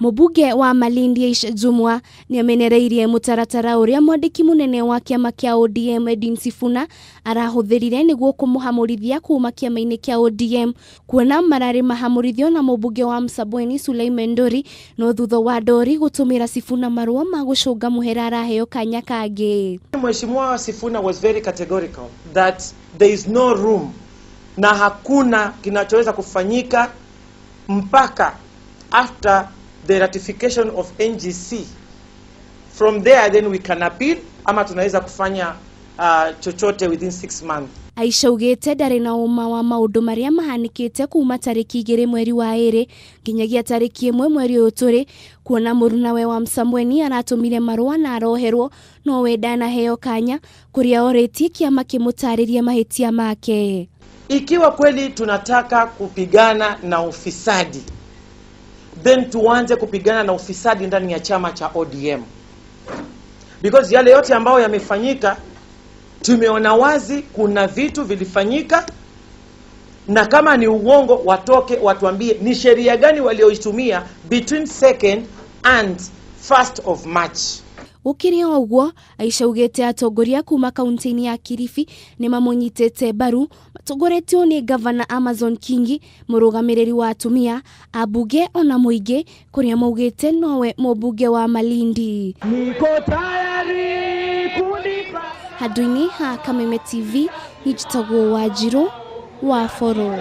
Mũmbunge wa Malindi Aisha Jumwa nĩamenereirie mũtaratara ũrĩa mwandĩki mũnene wa kĩama kĩa ODM Edwin Sifuna arahũthĩrire nĩguo kũmũhamũrithia kuma kĩama-inĩ kĩa ODM, kuona mararĩ mahamũrithio na mũmbunge wa Msambweni Suleiman Ndori, no thutha wa Ndori gũtũmĩra Sifuna marũa ma gũcũnga mũhera araheo kanya kangĩ. Mheshimiwa Sifuna was very categorical that there is no room na hakuna kinachoweza kufanyika mpaka after the ratification of NGC. From there then we can appeal ama tunaweza kufanya chochote within 6 months. Aisha augĩte ndarĩ na ũma wa maũndũ marĩa mahanĩkĩte kuma tarĩki 2 mweri wa 2 nginyagia tarĩki 1 mweri ũyũ tũrĩ, kuona mũrunawe wa Msambweni aratũmire marũa na aroherwo, no we ndanaheo kanya, kũrĩa orĩtie kĩama kĩmũtarĩrie mahĩtia make. Ikiwa kweli tunataka kupigana na ufisadi, then tuanze kupigana na ufisadi ndani ya chama cha ODM, because yale yote ambayo yamefanyika tumeona wazi kuna vitu vilifanyika, na kama ni uongo watoke watuambie ni sheria gani walioitumia between 2nd and 1st of March. Gũkĩrĩ o ũguo, Aisha augĩte atongoria kuma kaunti-inĩ ya Kilifi nĩ mamũnyitĩte mbaru matongoretio nĩ ngavana Amazon Kingi, mũrũgamĩrĩri wa atumia, ambunge ona mũingĩ, kũrĩa maugĩte nowe mũmbunge wa Malindi. Niko tayari kulipa. Handũ-inĩ ha Kameme TV, njĩtagwo Wanjirũ wa Boro.